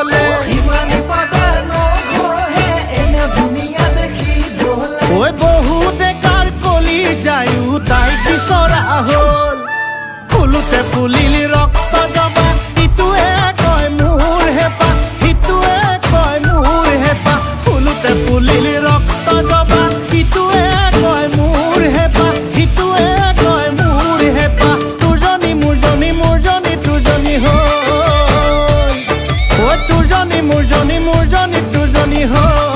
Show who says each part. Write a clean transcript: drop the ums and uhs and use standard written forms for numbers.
Speaker 1: জ্বলে।
Speaker 2: ইমানে পাউডাৰ নঘহে এনে ধুনীয়া দেখিবলে।
Speaker 1: ঐ বহু ডেকাৰ কলি যায়ো তাইক বিচৰা হ'ল। ফুলোতে ফুলিল ৰক্ত জবা, ইটোৱে কয় মোৰ হেঁপাহ, সিটোৱে কয় মোৰ হেঁপাহ। ফুলোতে ফুলিল ৰক্ত জবা, ইটোৱে কয় মোৰ হেঁপাহ, সিটোৱে কয় মোৰ হেঁপাহ। তোৰজনী মোৰজনী, মোৰজনী তোৰজনী হ'ল। ঐ তোৰজনী মোৰজনী, মোৰজনী তোৰজনী হ'ল।